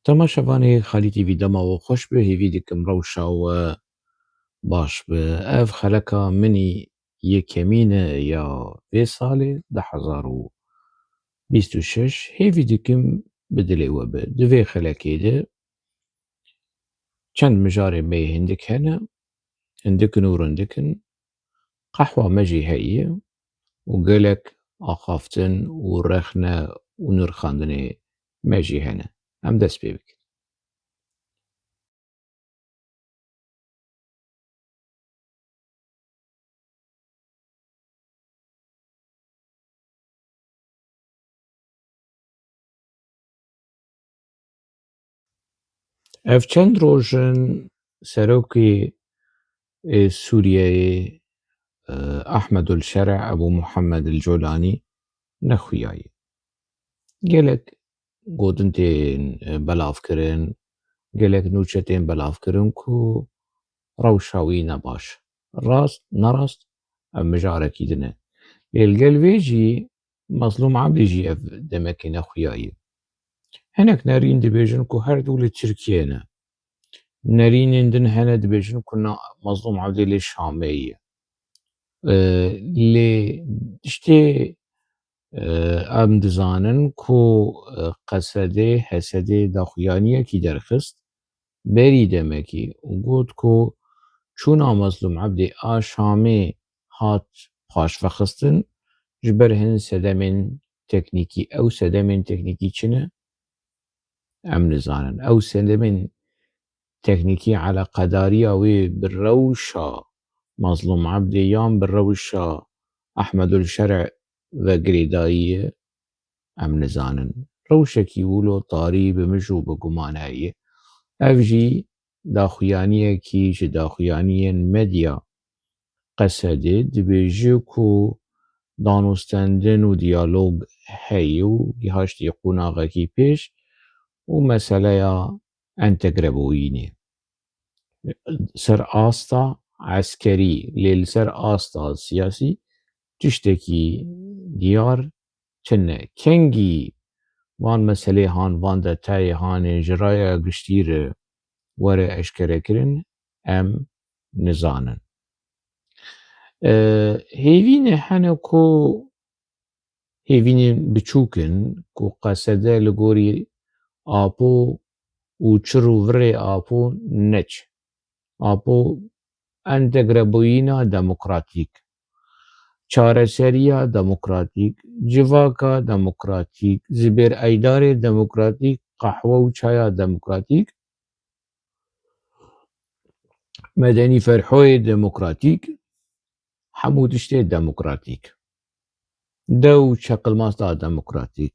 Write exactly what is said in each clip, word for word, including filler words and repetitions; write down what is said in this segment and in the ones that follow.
Temaşevanê Xalî T V, dema we xweş be, hêvî dikim rewşa we baş be. Ev xeleka min î yekemîn e ya vê salê du hezar û bîst û şeş. Hêvî dikim bi dilê we be. Di vê xelekê de çend mijarê me yê hindik hene, hindik in û rindik in. Qehwa me jî heye û gelek axaftin û rexne û nirxandinê me jî hene. Em dest pê bikin. Ev çend roj in serokê, ê, Sûriyeyê, e, Ahmedul Şer'a Ebu Muhammed el Colanî nexuyaye. Gelek gotin tên, e, belavkirin, gelek nûçe tên belavkirin ku rewşa wî ne baş. Rast, nerast, ev mijarekî din e. Lê li gel vê jî Mezlûm Ebdî jî ev demekê nexuyaye. Hinek nerîn dibêjin ku her du li Tirkiyeyê ne. Nerînên din hene dibêjin ku na, Mezlûm Ebdî li Şamê ye. E, lê tiştê, e, em dizanin ku, e, Qesedê, Hesedê daxuyaniyekî derxist berî demekî û got ku çûna Mezlûm Ebdî a Şamê hat paşvexistin ji ber hin sedemên teknîkî. Ew sedemên teknîkî çi ne? Em nizanin. Ew sedemên teknîkî eleqedariya wê bi rewşa Mezlûm Ebdê yan bi rewşa Ehmedul Şer'ê ve girêdayî ye, em nizanin. Rewşekî wilo tarî bi mij û bi guman heye. Ev jî daxuyaniyekî ji daxuyaniyên medya Qesedê dibêje ku danûstendin û diyalog heye û gihaştî qonaxekî pêş û meseleya entegrebûyînê ser asta eskerî, lê li ser asta siyasî tiştekî diyar tune. Kengî van meselê han, van detayê hanê ji raya giştî re were eşkerekirin, em nizanin. E, hêvînê hene ku hêvînên biçûk in ku Qesede li gorî Apo û çir û virê Apo neçe. Apo entegrebûyîna demokratîk, çareseriya demokratîk, civaka demokratîk, zibêreydarê demokratîk, qehwe û çaya demokratîk, medenî ferhoyê demokratîk, hemû tiştê demokratîk. Dew çeqilmasta demokratîk.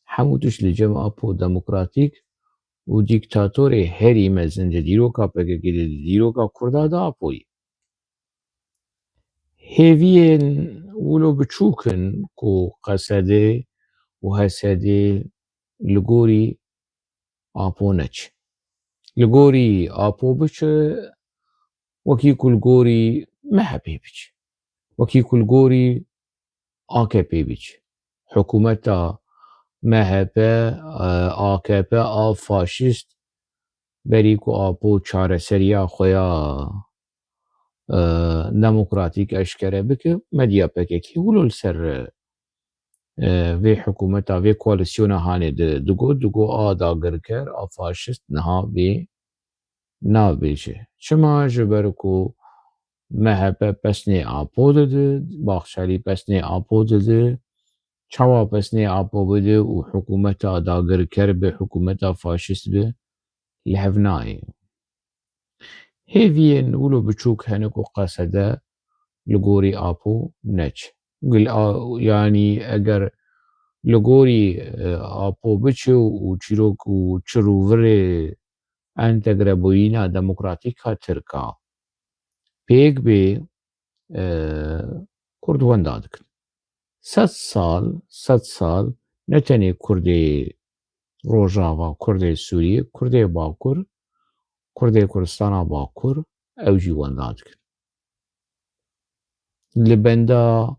Hemû tişt li cem Apo demokratîk û dîktatorê herî mezin di dîroka P K K de, di dîroka Kurda de Apo ye. Hêviyên wilo biçûk in ku Qesedê û Hesedê li gorî Apo neçe. Li gorî Apo biçe, wekî ku li gorî M H P biçe. Wekî ku li gorî A K P biçe. Hikûmeta M H P, A K P a faşîst berî ku Apo çareseriya xwe ya, e, demokratîk eşkere bike, medya P K K wilo li ser, e, vê hikûmeta, vê koalîsyona hanê di, digot, digot a dagirker, a faşîst niha vê nabêje. Çima? Ji ber ku M H P pesnê Apo dide, Baxçelî pesnê Apo dide, çawa pesnê Apo bide û hikûmeta dagirker be, hikûmeta faşîst be, li hev nayê. Hêviyên wilo biçûk hene ku Qesede li gorî Apo neçe. Gil a-, yanî eger li gorî, e, Apo biçe û çîrok û çir û virê entegrebûyîna demokratîk a Tirka pêk bê, e, Kurd wenda dikin. Sed sal, sed sal ne tenê Kurdê Rojava, Kurdê Sûriyê, Kurdê Bakur, Kurdê Kurdistana Bakur, ew jî wenda dikin. Li benda,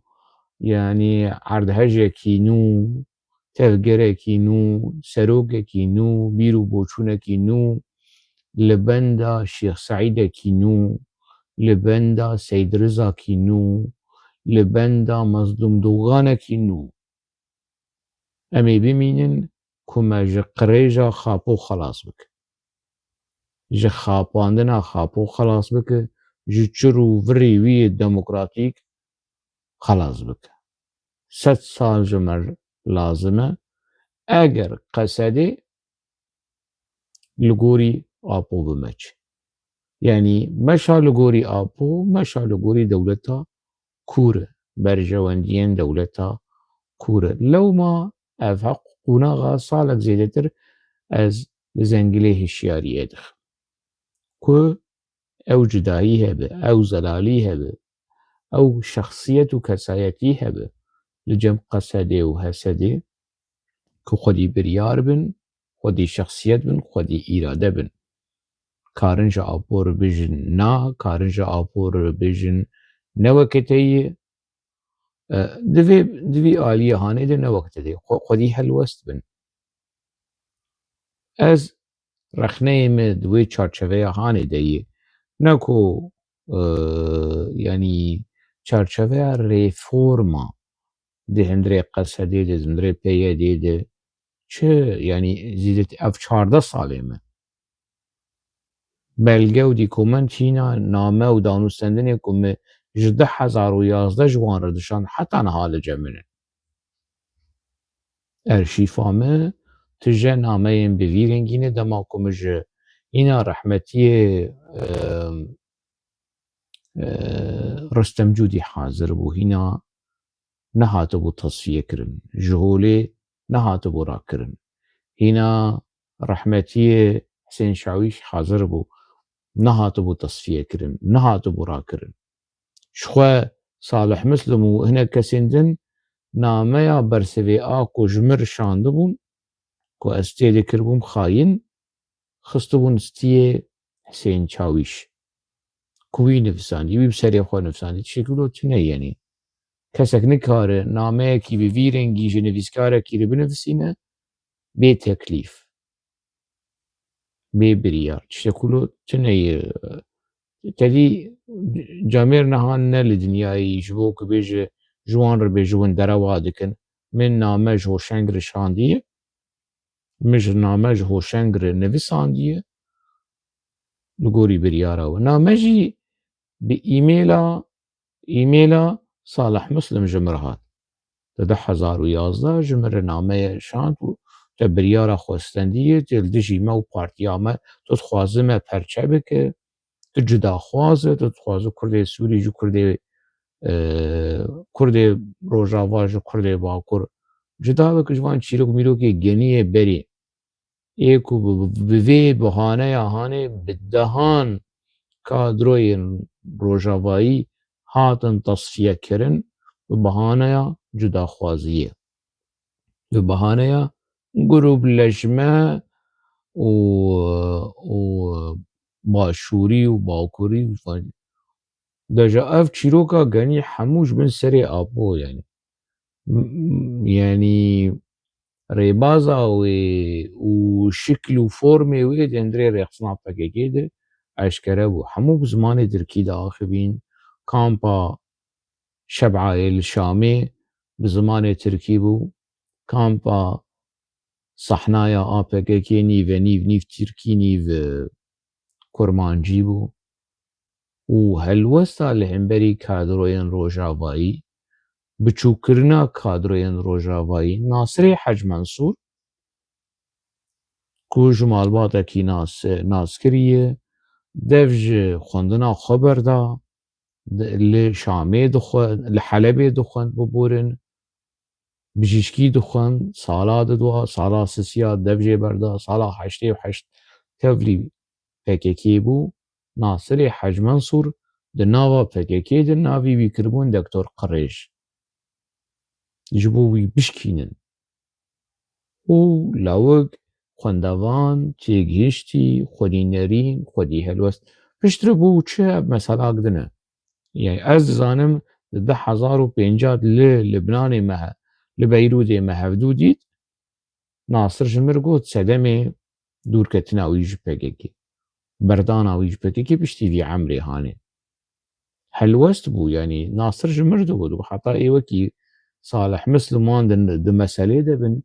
yanî, erdhejekî nû tevgerekî nû, serokekî nû, bîr û boçûnekî nû, li benda Şêx Seîdekî nû, li benda Seyd Rizakî nû, li benda Mezlûm Doganekî nû. Em ê bimînin ku me ji qirêja Xapo xelas bike. Ji xapandina Xapo xelas bike, ji çir û virê wî yê demokratîk xelas bike. Sed sal ji me lazim e. Eger Qesedê li gorî Apo bimeç. Yanî meşa li gorî Apo, meşa li gorî dewleta kûr e, berjewendiyên dewleta kûr e. Lewma ev heq qûnaxa salek zêdetir ez li zengilê hişyariyê dixim. Ku ew cudahî hebe, ew zelalî hebe, ew şexsiyet û kesayetî hebe li cem Qesedê û Hesedê ku xwedî biryar bin, xwedî şexsiyet bin, xwedî îrade bin. Karin ji Apo re bijin na, karin ji Apo re bijin ne weke te yê. E, di vê, di vî aliyê hanê de ne weke te yê. Xwe-, xwedî helwest bin. Ez rexneyê min di wê çarçeveya hanê de yê. Ne ku, e, yanî çarçeveya reforma di hundirê Qesedê de, di hundirê P Y D'ê de çi, yanî zîdet ev çardeh salê me. Belge û dîkument hîna name û danûstendinê ku me ji du hezar û yazdeh ji wan re dişand heta niha li cem min in. Erşîfa me tije nameyên bi vî rengî ne dema ku min ji hîna rehmetiyê, e, e, Rustem Cûdî hazir bû. Hîna nehatibû tasfiye kirin. Ji holê nehatibû rakirin. Hîna rehmetiyê Hisên Şawîş hazir bû. Nehatibû tasfiye kirin. Nehatibû rakirin. Ji xwe Salih Muslim û hinek kesên din nameya bersivê a ku ji min re şandibûn, ku ez tê dikiribûm xayîn, xistibûn stiyê Hisên Çawîş. Ku wî nivisandî, wî bi serê xwe nivisandî. Tiştekî wilo tune yenî. Kesek nikare nameyekî bi vî rengî ji nivîskarekî re binivisîne, bê teklîf, bê biryar. Tiştekî wilo tune ye. Tevî camêr niha ne li dinyayê ji bo ku bêje ji wan re bêje hûn derewa dikin. Min name ji Hoşeng re şandiye. Min ji name ji Hoşeng re nivisandiye. Li gorî biryara we. Name jî bi îmêla, îmêla Salih Muslim ji min re hat. Di du hezar û yazdeh ji min re nameye şand û te biryara xwe stendiye, tu li dijî me û partiya me, tu dixwaze me perçe bike, tu cudaxwaz e, tu dixwaze Kurdê Sûrî ji Kurdê, e, Kurdê Rojava ji Kurdê Bakur cuda bike, ji van çîrok mîrokê geniyê berê. Ê ku bi, bi, bi vê bihaneya hanê bi dehan kadroyên Rojavayî hatin tasfiye kirin, bi bahaneya cudaxwaziyê. Bi bahaneya grûp lejme û, û başûrî û bakurî û fa-, deja ev çîroka genî hemû ji bin serê Apo, yanî. M-, m-, yanî rêbaza wê û şikl û formê wê di hundirê rêxistina P K K de eşkere bû. Hemû bi zimanê tirkî diaxivîn. Kampa Şeb'ayê li Şamê bi zimanê tirkî bû. Kampa Sahnaya A P K K nîve nîv, nîv tirkî, nîv, e, kurmancî bû. Û helwesta li hemberî kadroyên Rojavayî, biçûkkirina kadroyên Rojavayî, Nasirê Hec Mensûr, ku ji malbatekî nas, nas kiriye, dev ji xwendina xwe berda, di, li Şamê dixwe-, li Helebê dixwend, biborin, bijîşkî dixwend, sala didwa, sala sisiya dev jê berda, sala heştê û heşt tevlî P K K bû. Nasirê Hec Mensûr di nava P K K de navê wî kiribûn Doktor Qirêj. Ji bo wî bişkînin. Û lawik, xwendevan, têgihiştî, xwedî nerîn, xwedî helwest. Piştre bû çi ev meselak din e? Yani ez dizanim di du hezar û pêncî li Libnanê me he-, li Beyrûdê me hevdû dît, Nasir ji mir got sedemê dûrketina wî ji P K K, berdana wî ji P K K piştî vî emrê hanê. Helwest bû, yanî Nasir ji mir dibû, dibû heta ê wekî Salih Misliman di, di meselê de bin,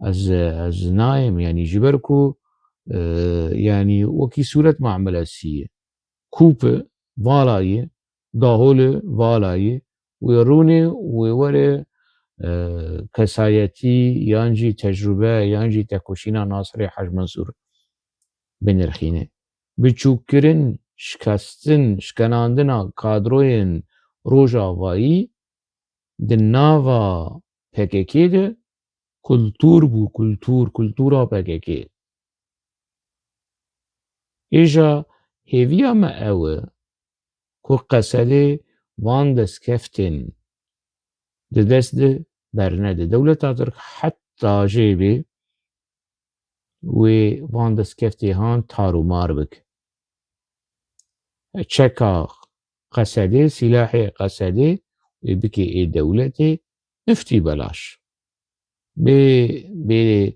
ez, ez nayêm, yanî ji ber ku, e, yanî wekî sûret muamelesî ye. Kûp e, vala ye, dahol e, vala ye, wê rûnê, wê were, e, kesayetî yan jî tecrube, yan jî tekoşîna Nasirê Hec Mensûr binirxîne. Biçûkkirin, şikestin, şikenandina kadroyên Rojavayî di nava P K K de kultûr bû, kultûr, kultûra P K K. Îja hêviya me ew e ku Qesedê van destkeftên di dest de bernede. Dewleta Tirk heta jê bê wê van destkeftê han tarûmar bike. Çeka Qesedê, sîlahê Qesedê wê bike ê dewletê niftî belaş. Bê, bê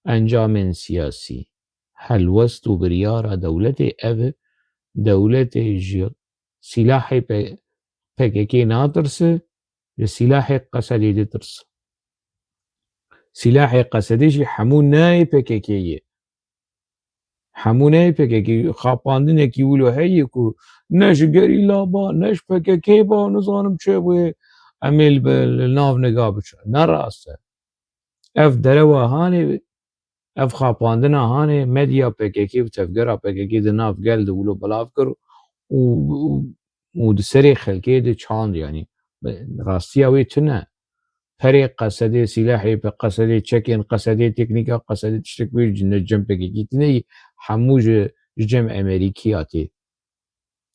encamên siyasî, helwest û biryara dewletê ev e, dewletê ji sîlahê P-, P K K natirse, ji sîlahê Qesedê ditirse. Sîlahê Qesedê jî hemû nayê P K K ye. Hemû neyê P K K, xapandinekî wilo heye ku ne ji gerîla ba, ne ji P K K ba, nizanim çi bûye, em ê li, li nav niga biçin. Ne rast e. Ev derewa hanê, ev xapandina hanê, medya P K K û tevgera P K K di nav gel de wilo belav kir û, û, û di serê xelkê de çand, yanî rastiya wê tune. Perê Qesedê, sîlahê Qesedê, çekên Qesedê, teknîka Qesedê, tiştek wê ji ne cem P K K tine yî, hemû ji, ji cem Emerîkiya tê.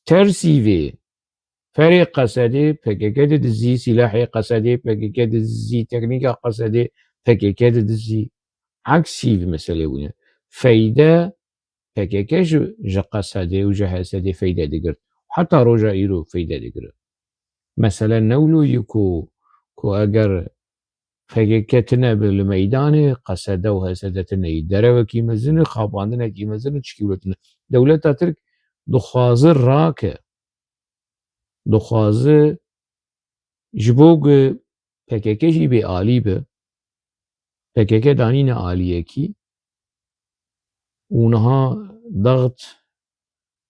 Tersî vê, perê Qesedê P K K didizî, sîlahê Qesedê P K K didizî, teknîka Qesedê P K K didizî. Eksî vê meselê bûne. Feyde P K K ji, ji Qesedê û ji H S D'ê feyde digirt. Heta roja îro feyde digire. Mesele ne wilo ye ku, ku eger P K K tine bi li meydanê, Qesede û H S D tine yî. Derewekî mezin e, xapandinekî mezin e, çikî wilo tine. Dewleta Tirk dixwaze rake. Dixwaze ji bo ku P K K jî bê alî be, P K K danîne aliyekî û niha daxt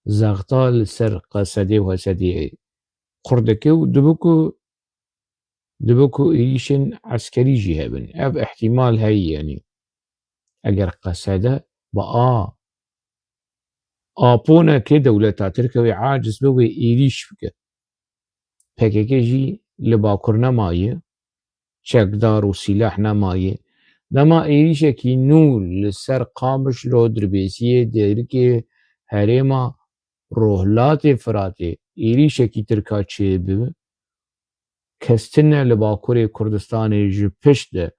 zexta li ser Qesedê û H S D'ê qur dike û dibe ku, dibe ku êrîşên eskerî jî hebin. Ev îhtîmal heye, yanî eger Qesede bi a Apo neke dewleta Tirk e wê aciz be, wê êrîş bike. P K K jî li Bakur nemaye, çekdar û sîlah nemaye. Dema êrîşekî nû li ser Qamişlo, Dirbêsiyê, Dêrikê, herêma Rohlatê Firatê êrîşekî Tirka çêbibe, kes tune li Bakurê Kurdistanê ji pişt de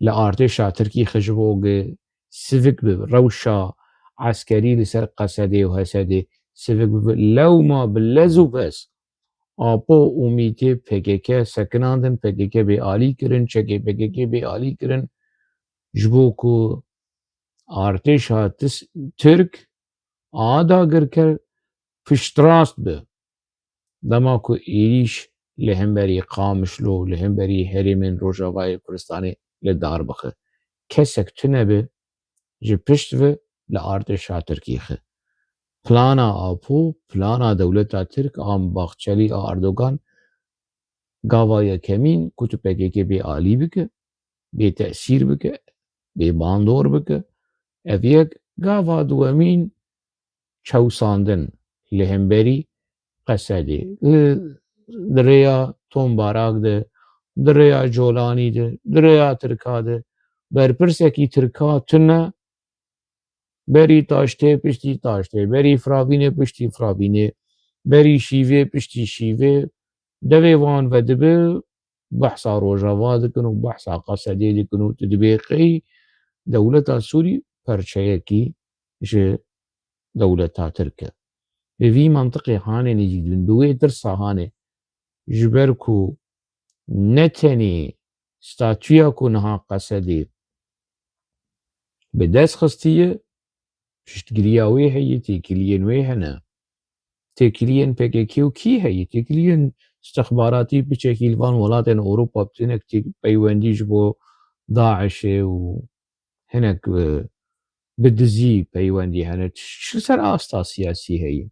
li artêşa Tirkî xwe ji bo ge sivik bibe, rewşa eskerî li ser Qesedê û H S D'ê sivik bibe. Lewma bi lez û pez Apo û mîtê P K K sekinandin, P K K bê alî kirin, çekê P K K bê alî kirin, ji bo ku artêşa tis-, Tirk a dagirker piştrast be. Dema ku êrîş li hemberî Qamişlo, li hemberî herêmên Rojavayê Kurdistanê li dar bixe. Kesek tune be ji pişt ve li artêşa Tirkî xe. Plana Apo, plana dewleta Tirk, a Baxçelî, a Erdogan, gava yekemîn ku tu P K K bê alî bike, bê tesîr bike, bê bandor bike. Ev yek, gava duwemîn çewsandin li hemberî Qesedê. Li, di rêya Tom Barak de, di rêya Colanî de, di rêya Tirka de, berpirsekî Tirka tune, berî taştê piştî taştê, berî firavînê piştî firavînê, berî şîvê piştî şîvê, devê wan vedibe, behsa Rojava dikin û behsa Qesedê dikin û tu dibê qey dewleta Sûrî perçeyekî ji dewleta Tirk e. Bi vî mantiqê hanê nêzîk dibin, bi wê tirsa hanê, ji ber ku ne tenê statûya ku niha Qesedê bi dest xistiye, piştgiriya wê heye, têkiliyên wê hene. Têkiliyên P K K û kî heye? Têkiliyên istixbaratî piçekî li van welatên Ewropa bi hinek tê-, peywendî ji bo DAIŞê û hinek, e, bi dizî peywendî hene. Ş-, li ser asta siyasî heye.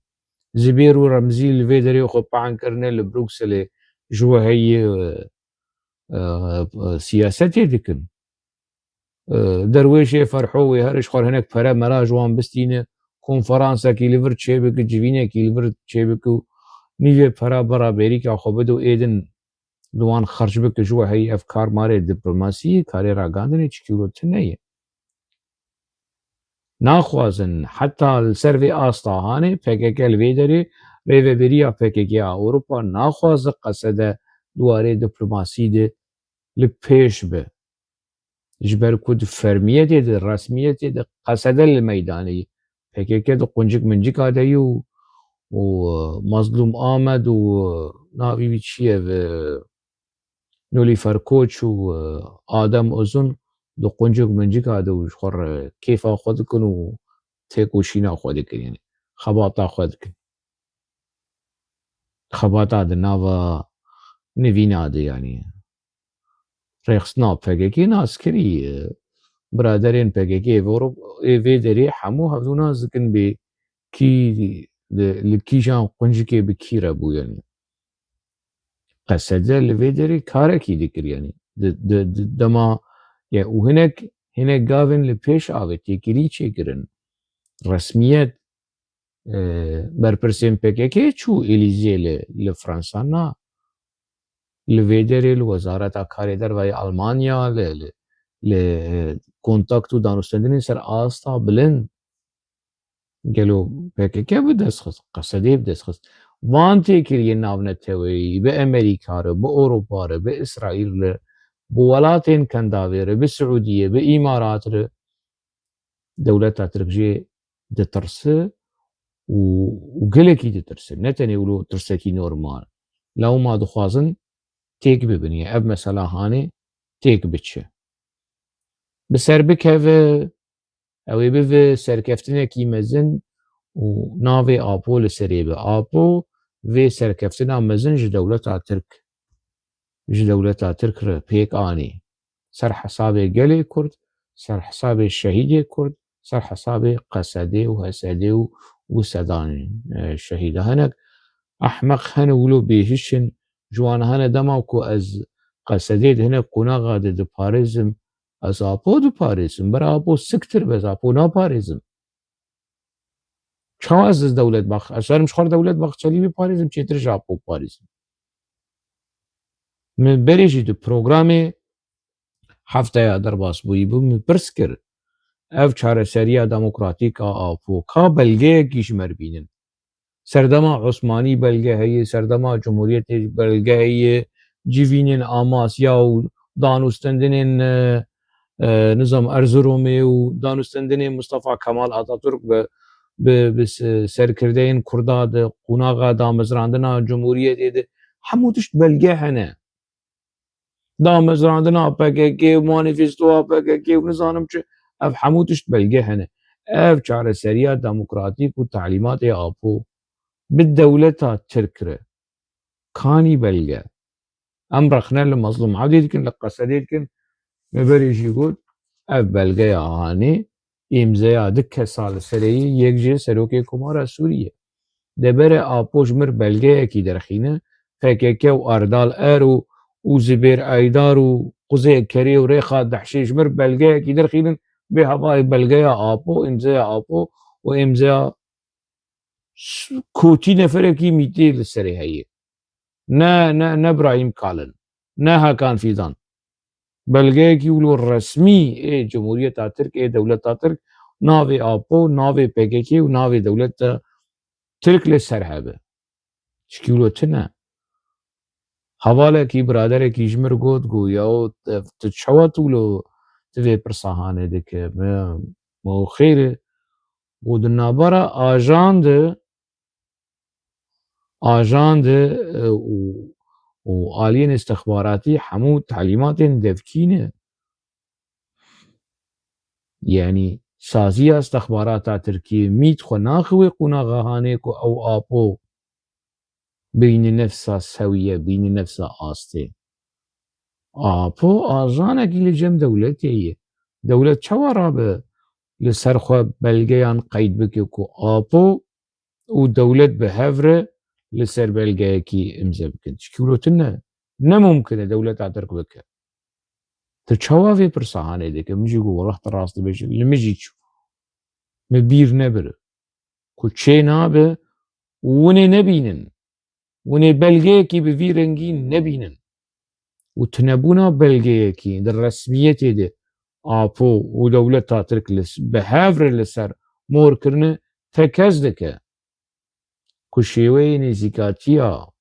Zibêr û Remzî li vê derê xwe pehan kirine li Brukselê ji we heye, e, e, e, siyasetê dikin. E, Derwêşê Ferho wê here ji xwe hinek pere mera ji wan bistîne, konferansekî li vir çêbike, civînekî li vir çêbike û nîvê pera bera bêrîka xwe bide û êdin li wan xerc bike, ji we heyî ev kar marê diplomasiyê, karê ragihandinê çi kîlo tune ye. Naxwazin heta li ser vê asta hanê P K K li vê derê rêveberiya P K K a Ewropa naxwaze Qesede di warê diplomasî de li pêş be. Ji ber ku di fermiyetê de, resmiyetê de Qesede li meydanê ye. P K K di quncik mincika de ye û, û, e, Mazlûm Amed û, e, navî wî çi ye, e, Nilûfer Koç û, e, Adem Uzun di quncik mincika de û ji xwe re kêfa xwe dikin û têkoşîna xwe dikin, yanî xebata xwe dikin. Xebata di nava nivîna de, yanî rêxistina P K K nas kirî, e, biraderên P K K ê vê ro-, ê vê derê hemû hevdû nas dikin bê kî li, li kîjan quncikê bi kî re bû, yanî. Qesede li vê derê karekî dikir, yanî. Di, di, di, dema, ya, û hinek, hinek gavên li pêş avê têkilî çêkirin. Resmiyet, e, berpirsên P K K çû Elîzê li, li Fransa, na. Li vê derê li Wezareta Karê Derve yê Almanya, li, li, li, e, kontakt û danûstendinên ser asta bilind. Gelo P K K bi dest xist, Qesedê bi dest xist. Van têkiliyên navneteweyî bi Emerîka re, bi Ewropa re, bi Îsraîl re, bi welatên Kendavê re, bi Siûdiyê, bi Îmarat re dewleta Tirk jê ditirse û, û gelekî ditirse. Ne tenê wilo tirsekî normal. Lewma dixwazin têk bibin. Ev mesela hanê têk biçe. Bi ser bikeve, ew ê bive serkeftinekî mezin û navê Apo li serê be. Apo vê serkeftina mezin ji dewleta Tirk, ji dewleta Tirk re pêk anî. Ser hesabê gelê Kurd, ser hesabê şehîdê Kurd, ser hesabê Qesedê û Hesedê û, û sedan, e, şehîda. Hinek ehmeq hene wilo bêhiş in, ji wan hene dema ku ez Qesedê di hinek qonaxa de diparêzim, ez Apo diparêzim. Bira Apo siktir be, ez Apo naparêzim. Çawa ez, ez Dewlet Bax-, ez şerim ji xwe re Dewlet Baxçelî biparêzim, çêtir ji Apo biparêzim. Min berê jî di programê hefteya derbas bûyî bû, min pirs kir, ev çareseriya demokratîk a Apo ka belgeyekî ji me re bînin. Serdema Osmanî belge heye, serdema Cumhuriyetê belge heye, civînên Amasya û danûstendinên, e, e, nizam Erzurumê û danûstendinên Mustafa Kemal Atatürk bi, bi, bi se-, serkirdeyên Kurda di qonaxa damezrandina Cumhuriyetê de hemû tişt belge hene. Damezrandina P K K û manîfestoya P K K û nizanim çi, ev hemû tişt belge hene. Ev çareseriya demokratîk û talîmatê Apo bi dewleta Tirk re kanî belge. Em rexne li Mazlûm Evdî dikin, li Qesedê dikin. Me berê jî got, ev belgeya hanê îmzeya du kesa li serê yê, yek jê Serokê Komara Sûriyê. Debere Apo ji mir belgeyekî derxîne, P K K û Erdal Er û, û Zibêr Eydar û Quzê Kerê û Rêxa Dehşê ji mir belgeyekî derxînin, bê hevayê belgeya Apo, îmzeya Apo û îmzeya s-, kotî neferekî mîtê li serê heye. Ne, ne, ne Brahîm Kalin, ne Hakan Fîdan. Belgeyekî wilo resmî ê Cumhuriyeta Tirk, ê dewleta Tirk, navê Apo, navê P K K û navê dewleta Tirk li ser hebe. Çikî wilo tune. Hevalekî, biraderekî ji mir got, got, "Ya, o, te, tu çawa tu wilo, tu vê pirsa hanê dike? Me, me o xêr e." Got, "Di navbera ajan de, ajan de, e, û, û aliyên istixbaratî hemû talîmatên devkî ne. Yanî saziya istixbarata Tirkiyê mît xwe naxe wê qonaxa hanê ku ew Apo bîne nefsa sewiye, bîne nefsa astê. Apo ajanekî li cem dewletê ye. Dewlet çawa rabe li ser xwe belgeyan qeyd bike ku Apo û dewlet bi hev re li ser belgeyekî imze bikin? Çikî wilo tune ne mumkin e dewleta Tirk bike. Tu çawa vê pirsa hanê dike? Min jî got, wellah tu rast dibêjî. Li min jî çû. Min bîr nebir ku çê nabe û winê nebînin. Winê belgeyekî bi vî rengî nebînin. Û tunebûna belgeyekî di resmiyetê de Apo û dewleta Tirk li s-, bi hev re li ser mor kirine tekez dike ku şêweyê nêzîkatiya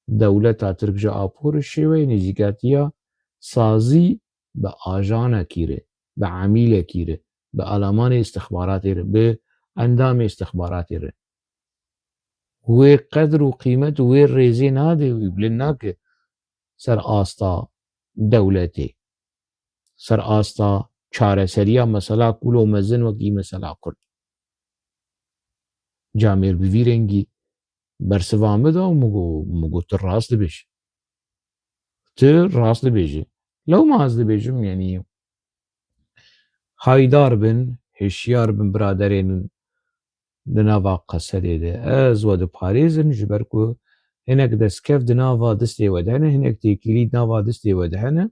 dewleta Tirk ji Apo re şêweyê nêzîkatiya sazî bi ajanekî re, bi emîlekî re, bi elemanê istixbaratê re, bi endamê istixbaratê re. Wê qedr û qîmet û wê rêzê nade, wî bilind nake ser asta dewletê, ser asta çareseriya mesela ku lo mezin wekî mesela Kurd. Camêr bi vî rengî bersiva min da û min got, min got, tu rast dibêjî. Tu rast dibêjî. Lewma ez dibêjim, yanî haydar bin, hişyar bin biraderên di nava Qesedê de. Ez we diparêzim, ji ber ku hinek destkev di nava distê we de hene, hinek têkilî di nava distê we de hene,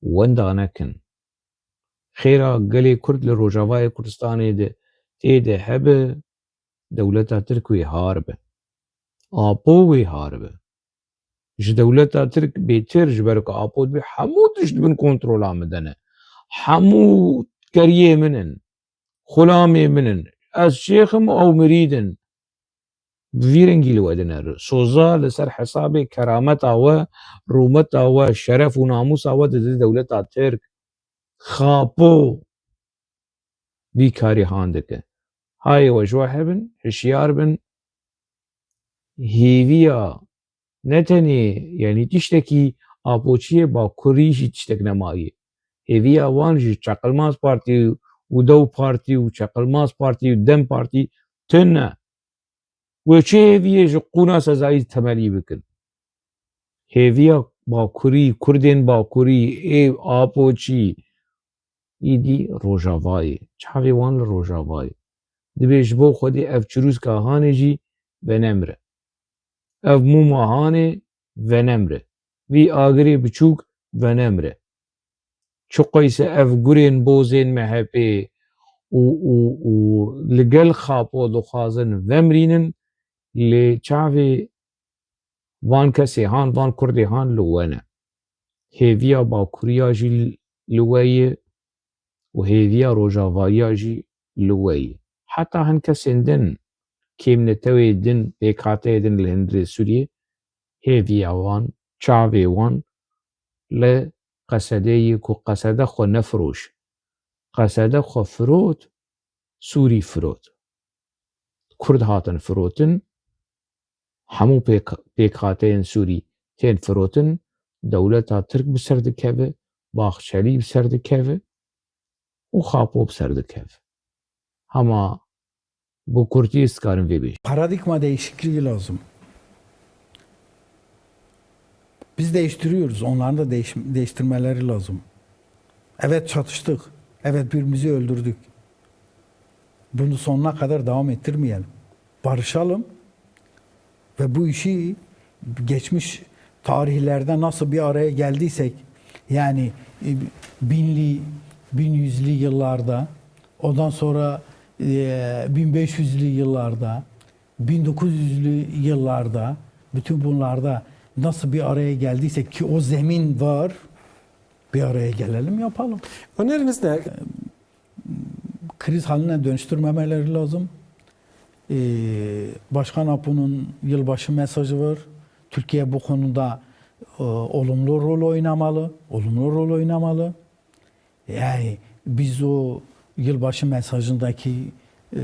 wenda nekin. Xêra gelê Kurd li Rojavayê Kurdistanê de tê de hebe, dewleta Tirk wê har be. Apo wê har be. Ji dewleta Tirk bêtir, ji ber ku Apo dibê hemû tişt bin kontrola min de ne. Hemû keriyê min in. Xulamê min in. Ez şêx im, ew mirîd in. Bi vî rengî li we dinere. Soza li ser hesabê kerameta we, rûmeta we, şeref û namûsa we dide dewleta Tirk. Xapo vî karî han dike. Hayê we ji we hebin, hişyar bin. Hêviya ne tenê, yanî tiştekî Apoçiyê Bakurî jî tiştek nemayî. Hêviya wan jî Çakılmaz Partî û Dew Partî û Çakılmaz Partî û DEM Partî tune. Wê çi hêviyê ji qûna sezayî temelî bikin? Hêviya Bakurî, Kurdên Bakurî, ê Apoçî, îdî Rojavayê. Çavê wan li Rojavayê. Dibê ji bo Xwedê ev çirûska hanê jî venemre. Ev mûma hanê venemre. Vî agirê biçûk venemre. Çiqayse ev gurên bozên M H P û, û, û li gel Xapo dixwazin vemrînin, lê çavê van kesê han, van kurdê han li we ne. Hêviya Bakuriya jî li we ye û hêviya Rojavayîya jî li we ye. Heta hin kesên din, kêmnetewê din, pêkhateyê din li hundirê Sûriyê, hêviya wan, çavê wan li Qesedê ye ku Qesede xwe nefiroş. Qesede xwe firot, Sûrî firot. Kurd hatin firotin, hemû pêk-, pêkhateyên Sûrî tên firotin, dewleta Tirk bi ser dikeve, Baxçelî bi ser dikeve û Xapo bi ser dikeve. Hema bi kurtî ez dikarim vê bêjim. Paradigma değişikliği lazım. Biz değiştiriyoruz, onların da değiş-, değiştirmeleri lazım. Evet, çatıştık. Evet, birbirimizi öldürdük. Bunu sonuna kadar devam ettirmeyelim. Barışalım ve bu işi geçmiş tarihlerde nasıl bir araya geldiysek, yani, e, binli, bin yüzlü yıllarda, ondan sonra, e, bin beş yüzlü yıllarda, bin dokuz yüzlü yıllarda, bütün bunlarda nasıl bir araya geldiysek ki o zemin var, bir araya gelelim, yapalım. Öneriniz ne? Kriz haline dönüştürmemeleri lazım. Ee, Başkan Apo'nun yılbaşı mesajı var. Türkiye bu konuda, e, olumlu rol oynamalı, olumlu rol oynamalı. Yani biz o yılbaşı mesajındaki, e,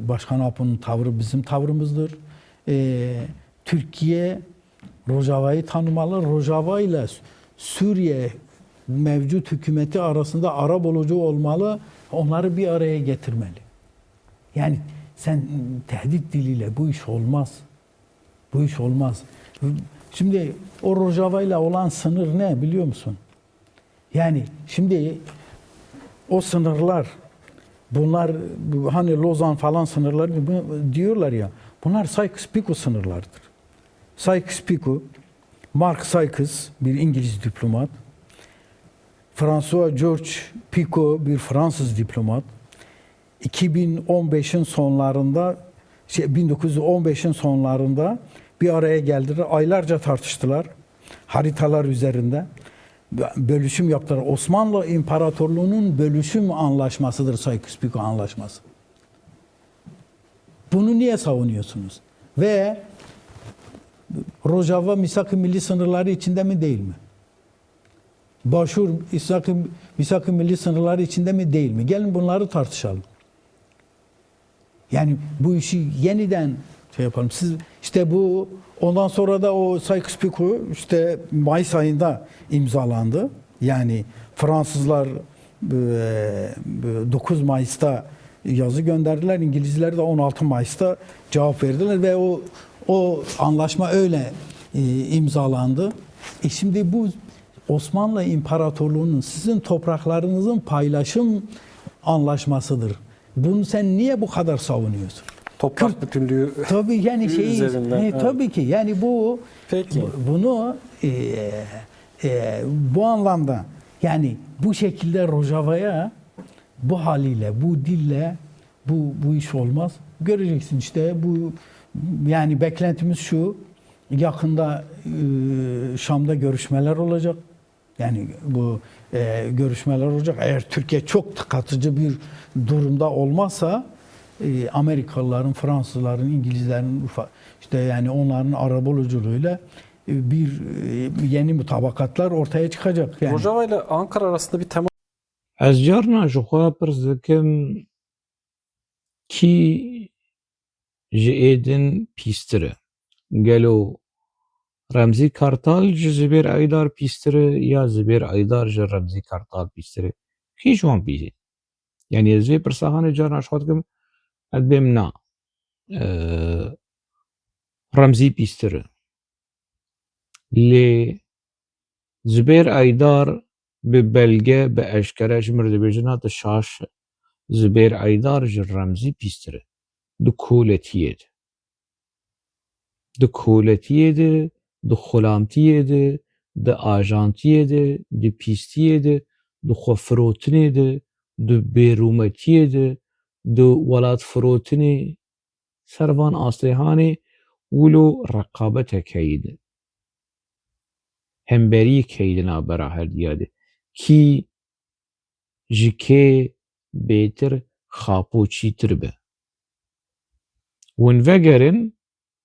Başkan Apo'nun tavrı bizim tavrımızdır. E, Türkiye Rojavayı tanımalı, Rojava ile Suriye mevcut hükümeti arasında arabulucu olmalı, onları bir araya getirmeli. Yani sen tehdit diliyle bu iş olmaz. Bu iş olmaz. Şimdi o Rojava ile olan sınır ne biliyor musun? Yani şimdi o sınırlar, bunlar hani Lozan falan sınırları diyorlar ya, bunlar Sykes-Picot sınırlarıdır. Sykes-Picot, Mark Sykes bir İngiliz diplomat, François George Picot bir Fransız diplomat, iki bin on beşin sonlarında, şey, bin dokuz yüz on beşin sonlarında bir araya geldiler. Aylarca tartıştılar haritalar üzerinde. Bölüşüm yaptılar. Osmanlı İmparatorluğu'nun bölüşüm anlaşmasıdır Sykes-Picot Anlaşması. Bunu niye savunuyorsunuz? Ve Rojava misak-ı milli sınırları içinde mi değil mi? Başur misak-ı, misak-ı milli sınırları içinde mi değil mi? Gelin bunları tartışalım. Yani bu işi yeniden şey yapalım. Siz işte bu ondan sonra da o Sykes-Picot işte Mayıs ayında imzalandı. Yani Fransızlar e, dokuz Mayıs'ta yazı gönderdiler. İngilizler de on altı Mayıs'ta cevap verdiler ve o o anlaşma öyle e, imzalandı. E şimdi bu Osmanlı İmparatorluğu'nun sizin topraklarınızın paylaşım anlaşmasıdır. Bunu sen niye bu kadar savunuyorsun? Toprak bütünlüğü Tabii yani şey üzerinden, he, evet. Tabii ki yani bu Peki. bu- bunu e, e, bu anlamda yani bu şekilde Rojava'ya bu haliyle bu dille bu bu iş olmaz. Göreceksin işte bu yani beklentimiz şu yakında e, Şam'da görüşmeler olacak. Yani bu e, görüşmeler olacak. Eğer Türkiye çok tıkatıcı bir durumda olmazsa e, Amerikalıların, Fransızların, İngilizlerin ufa- işte yani onların arabuluculuğuyla e, bir e, yeni mutabakatlar ortaya çıkacak. Yani. Rojava ile Ankara arasında bir temas Ez carna ji xwe pirs dikim, kî ji ê din pîstir e? Gelo Remzî Kartal ji Zubêr Aydar pîstir e ya Zubêr Aydar ji Remzî Kartal pîstir e? Kî ji wan pîs e? Yanî ez vê pirsa hanê carna ji xwe dikim, ez bêm na. Remzî pîstir e. Lê Zubêr Aydar bi belge, bi eşkere ji mir dibêje na tu şaş e. Zubêr Aydar ji Remzî pîstir e. Di koletiyê de. Di koletiyê de, di xulamtiyê de, di ajantiyê de, di pîstiyê de, di xwefirotinê de, di bêrûmetiyê de, di welatfirotinê, ser van astê hanê wilo reqabetek heyî di. Hemberîyek heyî di navbera herdiya de. Kî ji kê bêtir xapoçîtir be. Hûn vegerin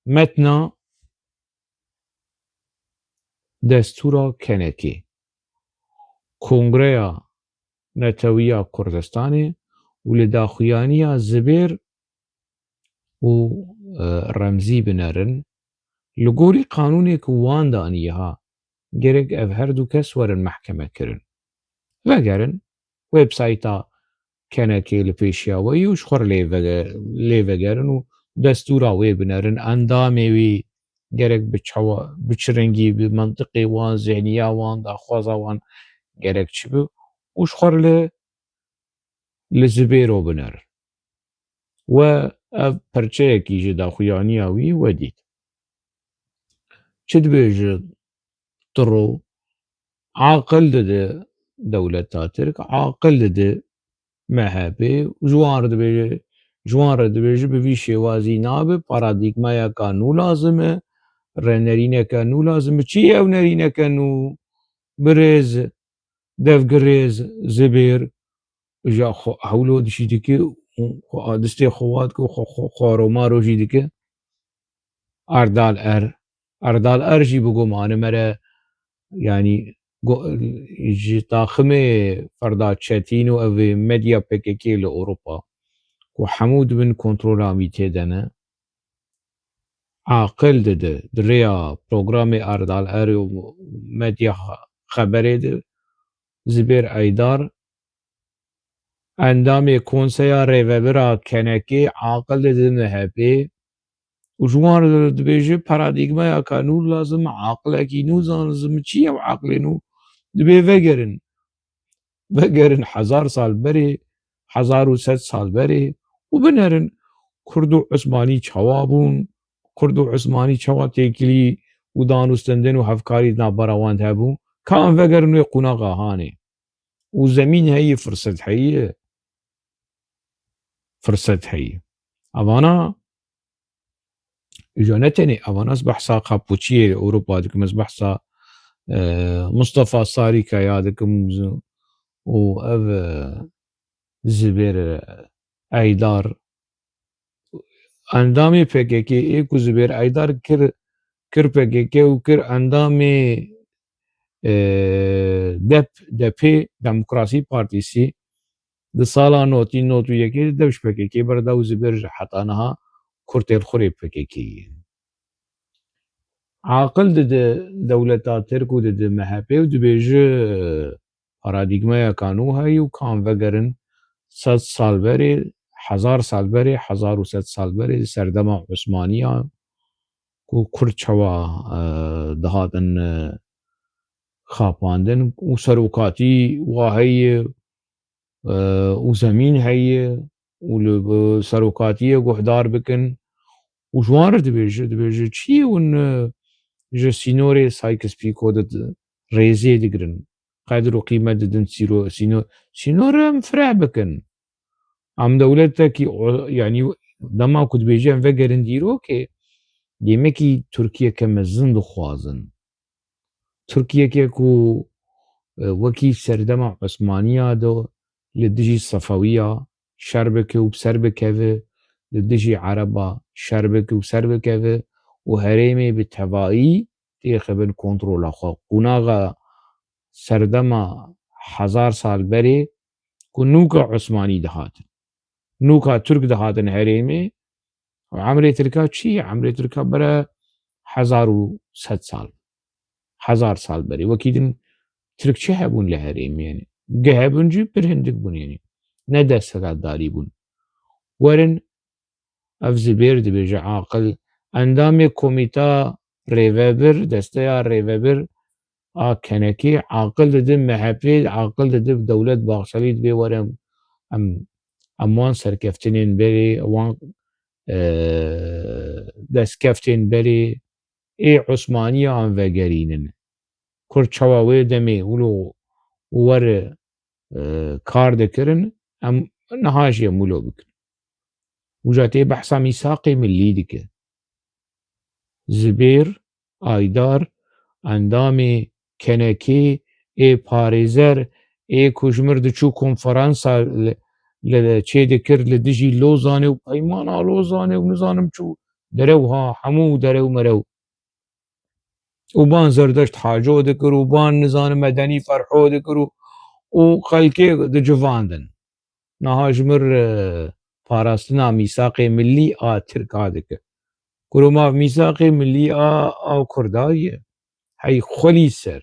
metna destûra kenekê. Kongreya Netewiya Kurdistanê û li daxuyaniya Zibêr û e, Remzî binerin, li gorî qanûnê ku wan daniye ha, gerek ev her du kes werin mehkeme kirin. Vegerin, websayta kenekê li pêşiya we yî û ji xwe re lê vege-, lê vegerin û destûra wê binerin, endamê wî gerek bi çawa, bi çi rengî, bi mentiqê wan, zehniya wan, daxwaza wan gerek çi bi û ji xwe re li, li Zibêro binerin. We ev perçeyekî ji daxuyaniya wî we dît. Çi dibêje Tiro? Aqil dide dewleta Tirk, aqil dide M H P, ji wan re dibêje, ji wan re dibêje bi vî şêwazî nabe, paradîgmayeka nû lazim e, renerîneke nû lazim e. Çi ye ew nerîneke nû? Birêz, devgirêz, Zibêr, ja xwe hewlo dişî dike, xwe distê xwe wat ku xwe, xwe, xwe romaro jî dike. Erdal Er. Erdal Er jî bi gumane mere, yanî go-, ji taximê Ferda Çetîn û ev ê medya P K K li Ewropa ku hemû di bin kontrola wî tê de ne. aqil dide di rêya programê Erdal Erê û medya xeberê de Zibêr Eydar, endamê Konseya Rêvebir a kenekê, aqil dide M H P û ji wan re dibêje, paradîgmeya ka nû lazim, aqilekî nû, lazim çi ye ew aqilê nû? Dibê vegerin. Vegerin hezar sal berê, hezar û sed sal berê û binerin Kurd û Osmanî çawa bûn, Kurd û Osmanî çawa têkilî û dan û stendin û hevkarî di navbera wan de hebû, ka em vegerin wê qonaxa hanê. Û zemîn heye, firset heye. Firset heye. Evana, îja ne tenê evana, ez behsa Xapûçiyê li Ewropa dikim, ez behsa, e, Mustafa Sarîkaya dikim û ev, e, Zibêr, e, Eydar, endamê P K K ê ku Zibêr Eydar kir, kir P K K û kir endamê, e, DEP, DEPê, Demokrasî Partîsî, di sala notî, not û yekê de dev ji P K K berda û Zibêr ji heta niha kurtê li xurê P K K ye. Aqil dide dewleta Tirk û dide M H P û dibêje, paradîgmeya ka nû heye û ka em vegerin sed sal berê, hezar sal berê, hezar û sed sal berê, di serdema Osmaniya ku Kurd çawa, e, dihatin, e, xapandin û serokatî wa heye, e, û zemîn heye û li, e, serokatiyê guhdar bikin û ji wan re dibêje, dibêje, çi ye hûn, e, ji sînorê Sykes-Picot de di-, rêzê digirin? Qedir û qîmet didin sîro-, sîno-, sînor em fireh bikin. Em dewletekî o-, yanî dema ku dibêje em vegerin dîrokê, demekî Tirkiyeke mezin dixwazin. Tirkiyeke ku, e, wekî serdema Osmaniya de li dijî Sefewiya şer bike û bi ser bikeve, li dijî Ereba şer bike û ser bikeve û herêmê bi tevayî têxe bin kontrola xwe. Qonaxa serdema hezar sal berê ku nûka Osmanî dihatin, nûka Tirk dihatin herêmê, û emrê Tirka çi ye? Emrê Tirka bere hezar û sed sal, hezar sal berê. Wekî din Tirk çi hebûn li herêmê, yanî? Ge hebûn jî pir hindik bûn, yanî ne desthilatdarî bûn. Werin, ev Zibêr dibêje aqil, endamê komîta rêvebir, desteya rêvebir a kenekê aqil dide M H P, aqil dide Dewlet Baxçelî, dibê were em, em, em wan serkeftinên berê, wan, e, destkeftên berê ê Osmaniya em vegerînin. Kurd çawa wê demê wilo were, e, kar dikirin, em niha jî em wilo bikin. Uca tê behsa mîsaqê millî dike. Zibêr Aydar, endamê kenekê ê parêzer ê ku ji mir diçû konferansa li, li, çê dikir li dijî Lozanê û peymana Lozanê û nizanim çû derew ha, hemû derew merew. Û ban Zerdeşt Haco dikir û ban nizanim Medenî Ferho dikir û, û xelkê dicivandin. Niha ji mir, e, parastina mîsaqê millî a Tirka dike. Kuro ma mîsaqê millî a, a Kurda ye. Hey Xwelî ser,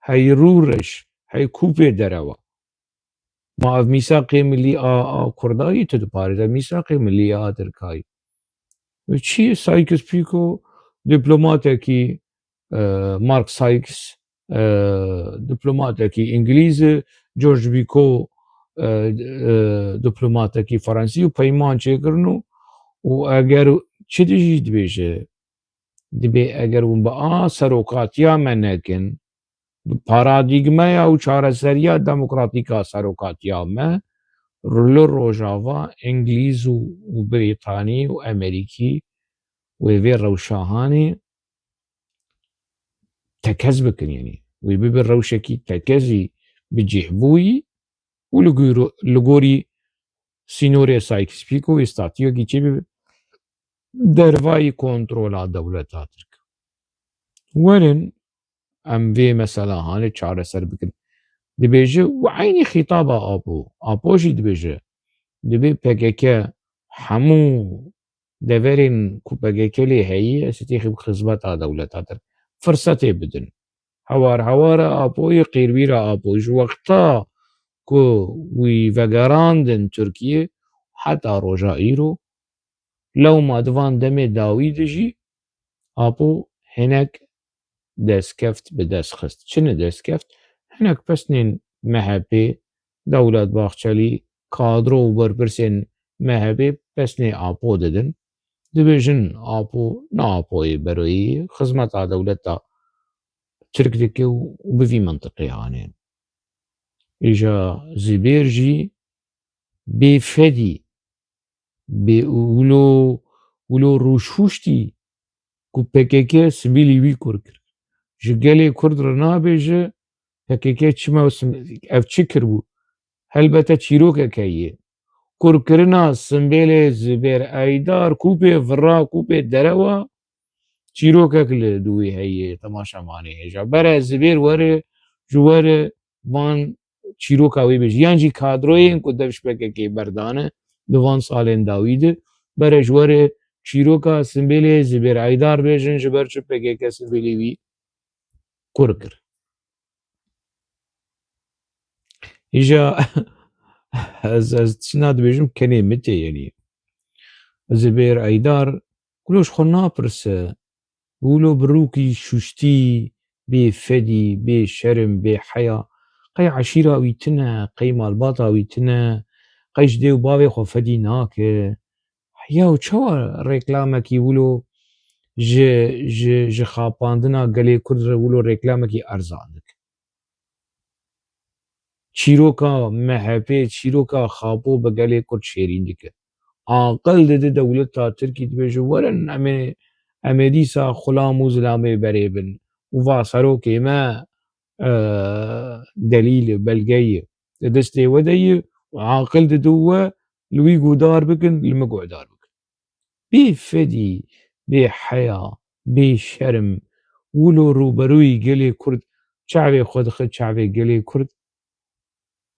hey Rûreş, hey Kûpê Derewa. Ma ev mîsaqê millî a, a Kurda ye, tu diparêze mîsaqê millî a Tirka ye. Çi Sykes-Picot diplomatekî, e, Mark Sykes, e, diplomatekî Îngilîz e, George Picot, e, e, diplomatekî Fransî û peyman çêkirin û, û eger çi dijî dibêje, dibê eger hûn bi a serokatiya me nekin, bi paradîgmeya û çareseriya demokratîk a serokatiya me, li Rojava Îngilîz û, û Brîtanî û Amerîkî wê vê rewşa hanê tekez bikin, yanî wê bibe rewşekî tekezî bi cih bûyî û li gor-, li gorî sînorê Sykes-Picot wê statuyekî çêbibe dervayî kontrola dewleta Tirk. Werin em vê mesela hanê çareser bikin. Dibêje û eynî xîtaba Apo. Apo jî dibêje, dibê P K K hemû deverên ku P K K lê heyî, ez ê têxî bi xizmeta dewleta Tirk. Firsetê bidin. Hewar hewara Apoyê, qêrwîra Apo. Ji wexta ku wî vegerandin Tirkiyê heta roja îro, lewma di van demê dawî de jî Apo hinek destkeft bi dest xist. Çi ne destkeft? Hinek pesnên M H P, Dewlet Bahçelî, kadro û berpirsên M H P pesnê Apo didin. Dibêjin Apo ne Apoyê beroyê ye, xizmeta dewleta Tirk dike û, û bi vî mintiqê hane. Îja Zibêr jî bêfedî, bê wilo, wilo rûşûştî ku P K K simêlî wî kur kir. Ji gelê Kurd re nabêje P K K çima sim-, ev çi kiribû? Helbete çîrokek heye. Kurkirina simbêlê Zibêr Eydar, kûpê vira, kûpê derewa, çîrokek li dû wî heye, temaşevanê hêja. Bere Zibêr were, ji were van çîroka wê bêjî. Yan jî kadroyên ku dev ji P K K berdane di van salên dawî de, bere ji were çîroka simbêlê Zibêr Eydar bêjin, ji ber çi P K K simbêlê wî kur kir. Îja ez, ez çina dibêjim kenê min tê, yanî. Zibêr Eydar, wilo ji xwe napirse, wilo bi rûkî şûştî, bê fedî, bê şerm, bê heya. Qey eşîra wî tune, qey malbata wî tune, qey ji dê û bavê xwe fedî nake. Ya û çawa reklamekî wilo ji, ji, ji xapandina gelê Kurd re wilo reklamekî erzan dike? Çîroka M H P, çîroka Xapo bi gelê Kurd şêrîn dike. Aqil dide dewleta Tirkî, dibêje, werin, em ê, em ê dîsa xulam û zilamê berê bin. Û va serokê me, e, delîl, belge ye. Di destê we de ye û aqil dide we li wî guhdar bikin, li min guhdar bikin. Bê fedî, bê heya, bê şerm, wilo rûberûyî gelê Kurd çavê xwe dixe çavê gelê Kurd,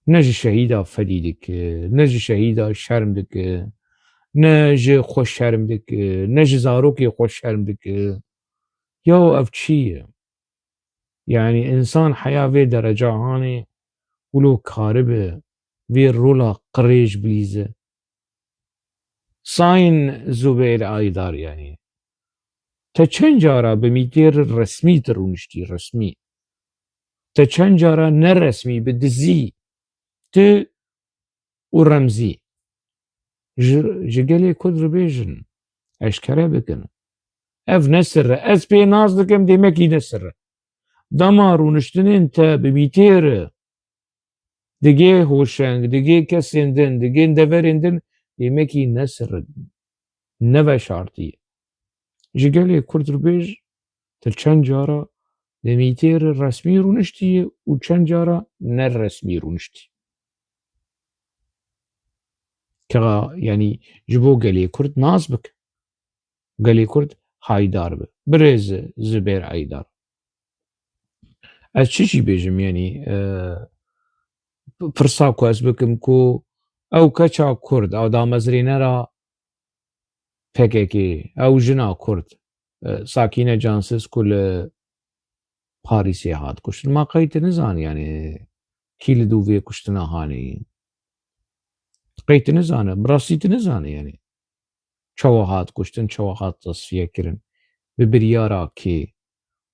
ne ji şehîda fedî dike, ne ji şehîda şerm dike, ne ji xwe şerm dike, ne ji zarokê xwe şerm dike. Yaw ev çi ye? Yanî însan heya vê dereca anê wilo karibe vê rola qirêj bilîze? Sayın Zubeyr Aydar, yanî te çend cara bi mîtêr resmî tu rûniştî, resmî? Te çend cara neresmî bi dizî tu û remzî ji, ji gelê Kurd re bêjin, eşkere bikin? Ev ne sirr e. Ez pê nas dikim, dêmekî ne sirr e. Dema rûniştinên te bi mîtêr e, digê hoşeng, digê kesên din, digê deverên din, dêmekî ne sirr e, ne veşartî ye. Ji gelê Kurd re bêj, tu çend cara li mîtêr resmî rûniştî û çend cara neresmî rûniştî? Ka, yanî ji bo gelê Kurd nas bik. Gelê Kurd haydar bi. Birêz Zubêr Eydar. Ez çi jî bêjim, yanî, e, pirsa ku ez bikim ku ew keça Kurd, ew damezrênera P K K, ew jina Kurd, e, Sakîne Cansiz ku li Parîsê hat kuştin. Ma qey tu nizanî, yanî, kî li dû vê kuştina hanê ye? Qey tu nizane, bi rastî tu nizane, yanî. Çawa hat kuştin, çawa hat tesfiye kirin? Bi biryara kê?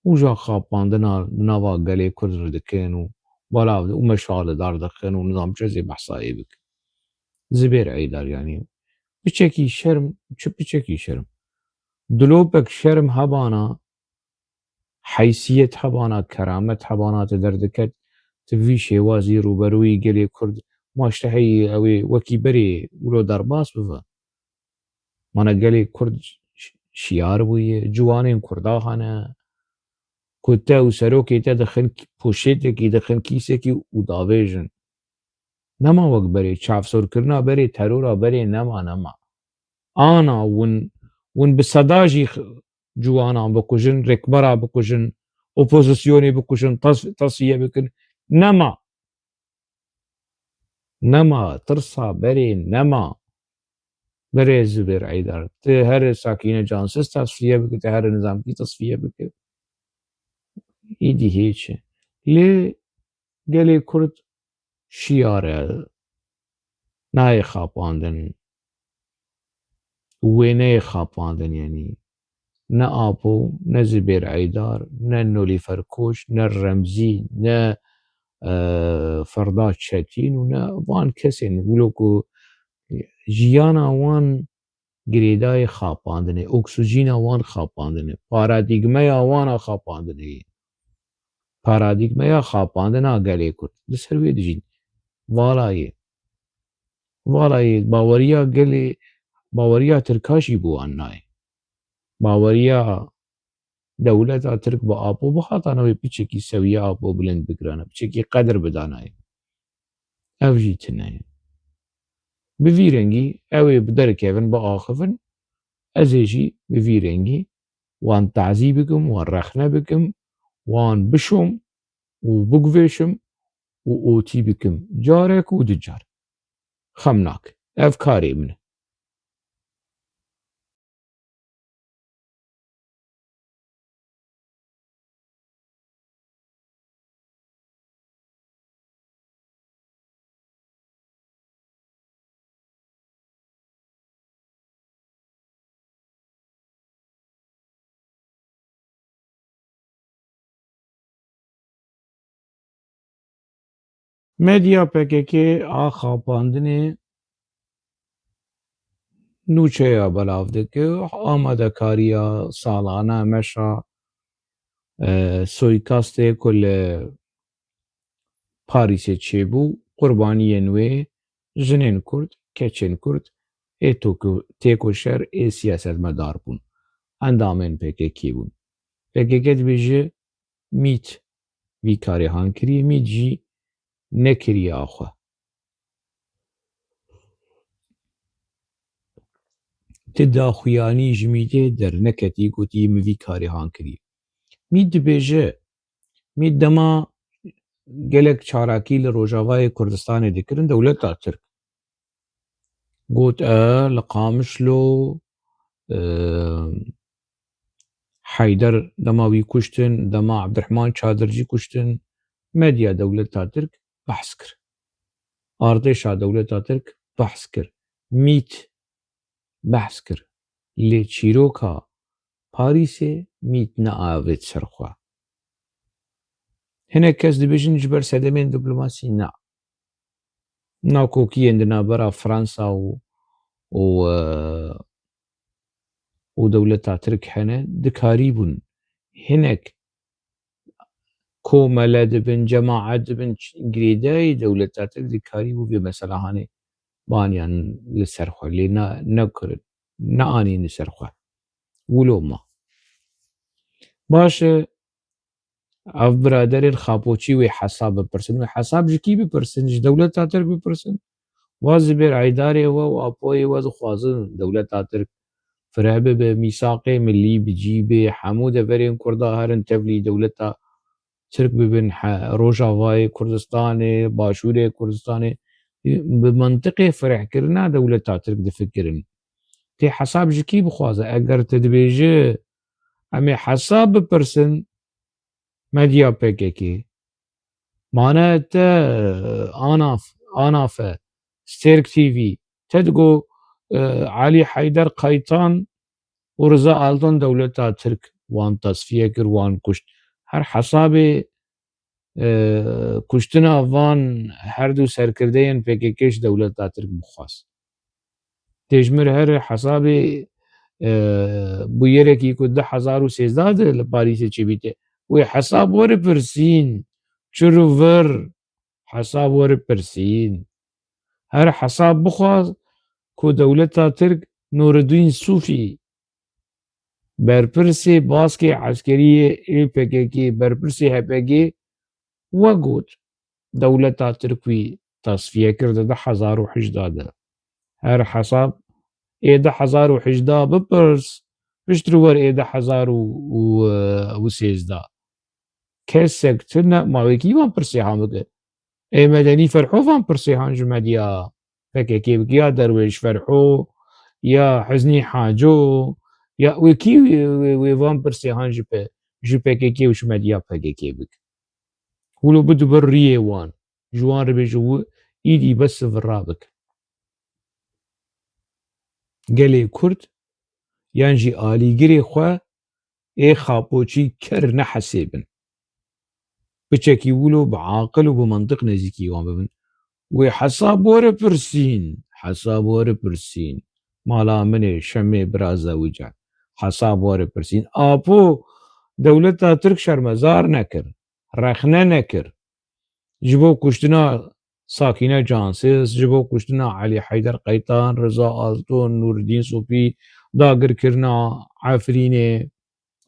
Û ja xapandina di nava gelê Kurd re dikin û balav û meşalidar dikin û nizam çi, ez ê behsa ê bikim. Zibêr Eydar, yanî, piçekî şerm, çi piçekî şerm? Dilopek şerm hebana, heysiyet hebana, keramet hebana te derdiket, tu vî şêwazî rûberûyî gelê Kurd, ma ji te heyî ew ê wekî berê wilo derbas bibe? Mana gelê Kurd ş-, şiyar bûye, ciwanên Kurda hene, ku te û serokê te dixin k-, poşetekî, dixin kîsekî û davêjin. Nema wek berê, çavsorkirina berê, terora berê nema, nema. Ana win, win bi seda jî x-, ciwanan bikujin, rêkbera bikujin, opozisyonê bikujin, tas-, tasfiye bikin. Nema. Nema, tirsa berê nema. Birêz Zubêr Eydar, tu here Sakîne Cansiz tesfiye bike, tu here Nizamkî tesfiye bike. Îdî hêç e. Lê gelê Kurd şiyar e, nayê xapandin. Wê neyê xapandin, yanî ne Apo, ne Zubêr Eydar, ne Nolîfer Koç, ne Remzî, ne, e, Ferda Çetîn û ne van kesên wilo ku jiyana wan girêdayê xapandinê, oksijîna wan xapandinê, paradîgmeya wan a xapandinê ye. Paradîgmeya xapandina gelê Kurd li ser wê dijîn. Vala ye. Vala ye, baweriya gelê, baweriya Tirka jî bi wan nayê. Baweriya dewleta Tirk bi Apo bixatana wê piçekî sewiya Apo bilind bikirana, piçekî qedir bidana ye. Ev jî tune ye. Bi vî rengî ew ê bi derkevin, biaxivin, ez ê jî bi vî rengî wan tazî bikim, wan rexne bikim, wan bişom û biguvêşim û otî bikim. Carek û du car. Xem nake. Ev karê min e. Medya P K K a xapandinê nûçeya belav dike, amadekariya salane meşa, e, soykastê ku li Parîsê çêbû, qurbaniyên wê jinên Kurd, keçên Kurd, ê têko-, têkoşer, ê siyasetmedar bûn. Endamên P K K bûn. P K K dibêje, mît vî karê han kiriye, mît jî nekiriye axwe. Ti daxuyanî ji mîtê derneketî, gotî, min vî karê han kiriye. Mît dibêje, mît dema gelek çalakî li Rojavayê Kurdistanê dikirin, dewleta Tirk got, e, li Qamişlo, e, Heyder dema wî kuştin, dema Ebdirehman Çadircî kuştin, medya dewleta Tirk behs kir. Artêşa dewleta Tirk behs kir. Mît behs kir. Lê çîroka Parîsê mît neavêt ser xwe. Hinek kes dibêjin ji ber sedemên diplomasî, na. Nakokiyên di navbera Fransa û, û, e, û dewleta Tirk hene, dikarîbûn hinek komele dibin, cemaet dibin, ç-, girêdayî dewleta Tirk dikarîbû vê mesela hanê baniyan li ser xwe, lê na-, nekirin, neanîn li ser xwe. Wilo ma. Baş e, ev biraderên Xapoçî wê hesab bipirsin. Wê hesab ji kî bipirsin? Ji dewleta Tirk bipirsin. Wa Zibêr Eydarê we û Apoyê we dixwazin dewleta Tirk fireh bibe, mîsaqê milî bi cî bê, hemû deverên Kurda herin tevlî dewleta Tirk bibin, he-, Rojavayê Kurdistanê, Başûrê Kurdistanê, bi mentiqê firehkirina dewleta Tirk difikirin. Tê hesab ji kî bixwaze? Eger tu dibêje, em ê hesab bipirsin, medya P K K, mane te, Anaf, Anafe, Stêrk T V, te digo, e, Elî Heyder Qaytan û Riza Altan dewleta Tirk wan tasfiye kir, wan kuşt. Her hesabê, e, kuştina van her du serkirdeyên P K K ji dewleta Tirk bixwast. Têjmir her hesabê, e, bûyerekî ku du hezar û sêzdeh de li Parîsê çêbîte. Wê hesab were pirsîn. Çir û vir hesab were pirsîn. Her hesab bixwaz ku dewleta Tirk Nureddin Sufî, berpirsê baskê eskeriyê ê P K K, berpirsê H P G, we got, dewleta Tirk wî tasfiye kir di du hezar û hejdeh de. Her hesab ê du hezar û hejdeh bipirs, piştre wer ê du hezar û sêzdeh. Kesek tune ma wekî van pirsê han bike. Ê Medenî Ferho van pirsê han ji medya P K K bike, ya Derwêş Ferho, ya Hüznî Haco, ya wê kî wê, wê, wê van pirsê han ji pe-, ji P K K û ji medya P K K bik. Wilo bidibir riyê wan. Ji wan re bêje û îdî bes vira bik. Gelê Kurd yan jî alîgirê xwe ê xapoçî ker nehesêbin. Piçekî wilo bi aqil û bi mantiq nêzîkî wan bibin. Wê hesab were pirsîn, hesab were pirsîn. Mala min ê, Şemê bira Zewican. Hesab were pirsîn. Apo dewleta Tirk şermezar nekir, rexne nekir. Ji bo kuştina Sakîne Cansiz, ji bo kuştina Elî Heyder Qeytan, Riza Azdo, Nûrdîn Sopî, dagirkirina Efrînê,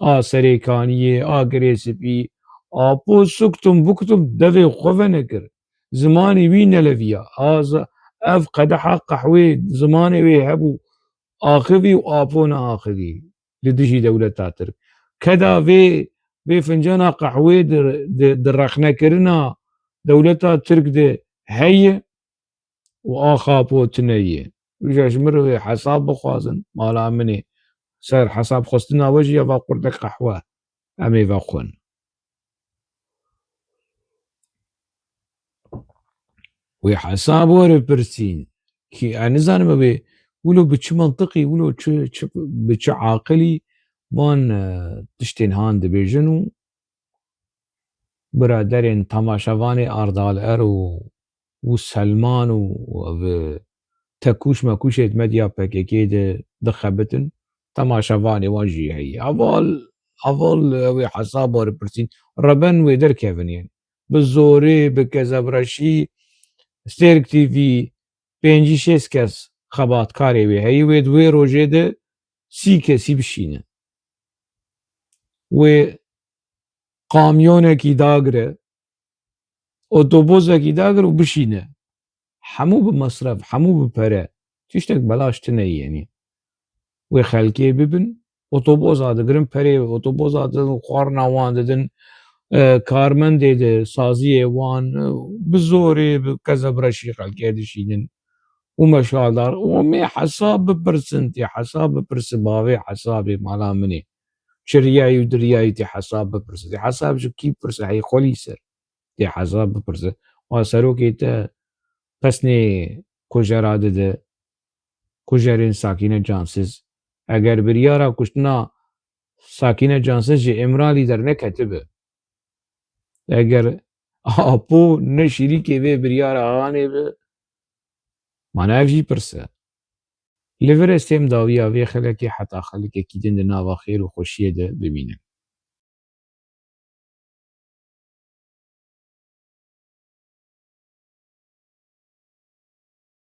a Serêkaniyê, a Girê Spî, Apo suktum buktum devê xwe venekir. Zimanê wî neleviya. A z-, ev qedeha qehwê zimanê wê hebû, axivî û Apo neaxivî li dijî dewleta Tirk. Keda vê, vê fincana qehwê di, di, di rexnekirina dewleta Tirk de heye û axa Apo tune ye. Îja ji min re wê hesab bixwazin, mala min ê. Ser hesab xwestina we jî eva qurtek qehwe. Em ê vexwin. Wê hesab were pirsîn. Kî, ez nizanim ew ê wilo bi çi mantiqî, wilo çi, çi, bi çi aqilî van, e, tiştên han dibêjin û biraderên temaşevanê Ardal Er û, û Selman û ev, e, tekûş mekûşê di medya P K K de dixebitin, temaşevanê wan jî heye. Heval, heval ew ê hesab were pirsîn, reben wê derkevin yên. Bi zorê, bi kezebreşî, Stêrk T V pêncî şêst kes xebatkarê wê heye, wê di wê rojê de sî kesî bişîne. Wê kamyonekî dagire, otobozekî dagire û bişîne. Hemû bi mesref, hemû bi pere. Tiştek belaş tune yenî. Wê xelkê bibin, otoboza digirin, perê otoboza didin, xwarina wan didin, e, karmendê di saziyê wan, e, bi zorê, bi kezebreşî xelkê dişînin û meşaldar. Û em ê hesab bipirsin, tê hesab bipirsin, bavê hesabê mala min ê. Çi riyayî û diriyayî tê hesab bipirsin. Tê hesab ji kî bipirsin? Hey xwelî ser. Tê hesab bipirsin. Wa serokê te pesnê kujera dide, kujerên Sakîne Cansiz. Eger biryara kuştina Sakîne Cansiz ji Îmralî derneketibe, eger Apo ne şirîkê vê biryara hanê bi, mana ev jî pirs e. Li vir ez têm dawiya vê xelekê heta xelekekî din di nava xêr û xweşiyê de bimînin.